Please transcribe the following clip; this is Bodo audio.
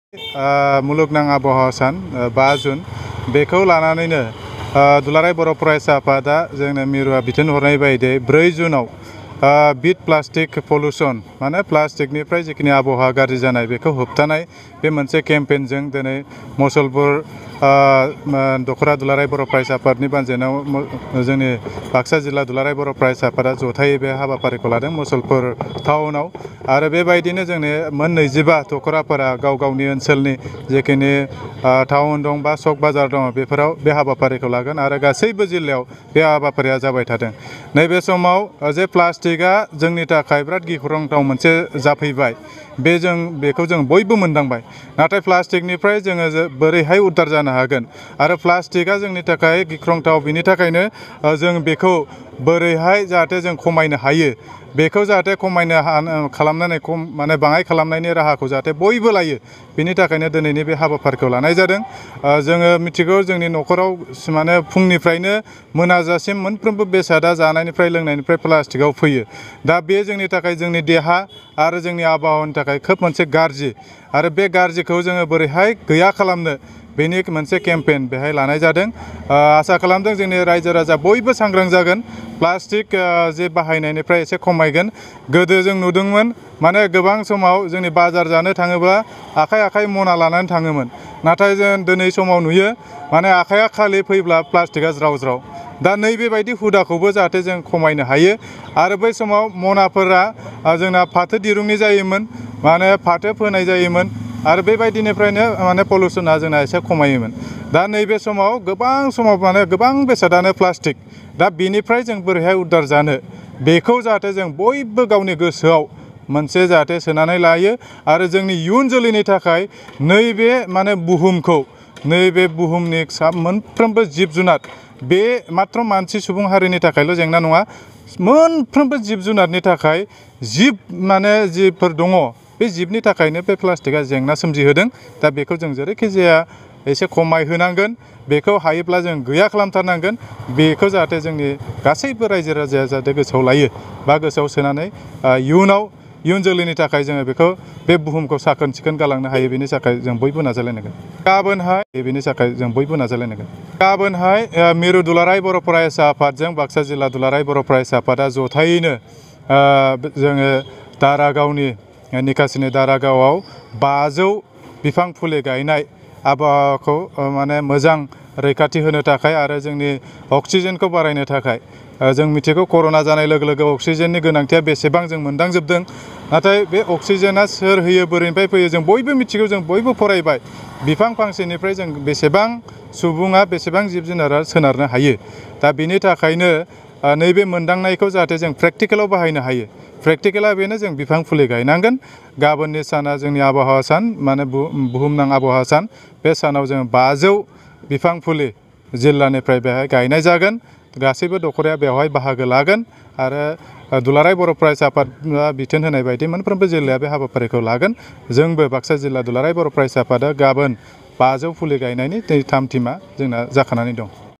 मुलुगनां आबहावा सान 5 जुन बेखौ लानानैनो दुलाराय बर' फरायसा आफादा जोंनो मिरुआ बिथोन हरनाय बायदियै 4 जुनाव बिट प्लास्टिक पल्यूशन माने प्लास्टिकनिफ्राय जिखिनि आबहावा गाज्रि जानाय बेखौ होबथानाय बे मोनसे केम्पेनजों दिनै मसलपुर दखरा दुलाराय बर' फरायसा आफादनि बानजायनायाव जोंनि बाक्सा जिल्ला दुलाराय बर' फरायसा आफादा जथायै बे हाबाफारिखौ लादों मसलपुर टाउनाव आरो बेबायदिनो जोंनि मोन 25 दखराफोरा गाव गावनि ओनसोलनि जिखिनि टाउन दं बा सक बाजार दं बेफोराव बे हाबाफारिखौ लागोन आरो गासैबो जिल्लायाव बे हाबाफारिया जाबाय थादों। नैबे समाव जे प्लास्टिकआ जोंनि थाखाय बिराद गिख्रंथाव मोनसे जाफैबाय बेखौ जों बयबो मोनदांबाय नाथाय प्लास्टिकनिफ्राय जोङो बोरैहाय उद्धार जानो हागोन आरो प्लास्टिकआ जोंनि थाखाय गिख्रंथाव बिनि थाखायनो जों बेखौ बोरैहाय जाहाथे जों खमायनो हायो बेखौ जाहाथे खालामनानै माने बाङाय खालामनायनि राहाखौ जाहाथे बयबो लायो बिनि थाखायनो दिनैनि बे हाबाफारिखौ लानाय जादों। जोङो मिथिगौ जोंनि न'खराव माने फुंनिफ्रायनो मोनाजासिम मोनफ्रोमबो बेसादा जानायनिफ्राय लोंनायनिफ्राय प्लास्टिकआव फैयो दा बे जोंनि थाखाय जोंनि देहा आरो जोंनि आबहावानि थाखाय खोब मोनसे गाज्रि आरो बे गाज्रिखौ जोङो बोरैहाय गैया खालामनो बेनि मोनसे केम्पेन बेहाय लानाय जादों। आसा खालामदों जोंनि रायजो राजा बयबो सांग्रां जागोन प्लास्टिक जे बाहायनायनिफ्राय एसे खमायगोन। गोदो जों नुदोंमोन माने गोबां समाव जोंनि बाजार जानो थाङोब्ला आखाइ मना लानानै थाङोमोन नाथाय जों दिनै समाव नुयो माने आखाइया खालि फैब्ला प्लास्टिकआ ज्राव ज्राव दा नैबेबायदि हुदाखौबो जाहाथे जों खमायनो हायो आरो बै समाव मनाफोरा जोंना फाथो दिरुंनि जायोमोन माने फाथो फोनाय जायोमोन आरो बेबायदिनिफ्रायनो माने पल्यूशना जोंना एसे खमायोमोन। दा नैबे समाव गोबां बेसादानो प्लास्टिक दा बेनिफ्राय जों बोरैहाय उद्धार जानो बेखौ जाहाथे जों बयबो गावनि गोसोआव मोनसे जाहाथे सोनानै लायो आरो जोंनि इयुन जोलैनि थाखाय नैबे माने बुहुमखौ नैबे बुहुमनि मोनफ्रोमबो जिब जुनार बे मात्र मानसि सुबुं हारिनि थाखायल' जेंना नङा मोनफ्रोमबो जिब जुनारनि थाखाय माने जिबफोर दङ बे जिबनि थाखायनो बे प्लास्टिकआ जेंना सोमजिहोदों। दा बेखौ जों जेरैखि जाया एसे खमायहोनांगोन बेखौ हायोब्ला जों गैया खालामथारनांगोन बेखौ जाहाथे जोंनि गासैबो रायजो राजाया जाहाथे गोसोआव लायो बा गोसोआव सोनानै इयुन जोलैनि थाखाय जोङो बेखौ बे बुहुमखौ साखोन सिखोन गालांनो हायो बेनि थाखाय जों बयबो नाजालायनांगोन। गाबोनहाय मिरु दुलाराय बर' फरायसा आफादजों बाक्सा जिल्ला दुलाराय बर' फरायसा आफादा जथायैनो जोङो दारागावनि निकासिनि दारागावआव 500 बिफां फुलि गायनाय आबहावाखौ माने मोजां रैखाथि होनो थाखाय आरो जोंनि अक्सिजेनखौ बारायनो थाखाय जों मिथिगौ कर'ना जानाय लोगो लोगो अक्सिजेननि गोनांथिया बेसेबां जों मोनदांजोबदों नाथाय बे अक्सिजेना सोर होयो बोरैनिफ्राय फैयो जों बयबो मिथिगौ जों बयबो फरायबाय बिफां फांसेनिफ्राय जों बेसेबां सुबुङा बेसेबां जिब जुनारा सोनारनो हायो दा बेनि थाखायनो नैबे मोनदांनायखौ जाहाथे जों प्रेक्टिकेलाव बाहायनो हायो प्रेक्टिकेला बेनो जों बिफां फुलि गायनांगोन। गाबोननि साना जोंनि आबहावा सान माने बुहुमनां आबहावा सान बे सानाव जों 500 बिफां फुलि जिल्लानिफ्राय बेहाय गायनाय जागोन गासैबो दखराया बेवहाय बाहागो लागोन आरो दुलाराय बर' फरायसा आफादा बिथोन होनाय बायदि मोनफ्रोमबो जिल्लाया बे हाबाफारिखौ लागोन। जोंबो बाक्सा जिल्ला दुलाराय बर' फरायसा आफादा गाबोन 500 फुलि गायनायनि 3 टिमा जोंना जाखानानै दं।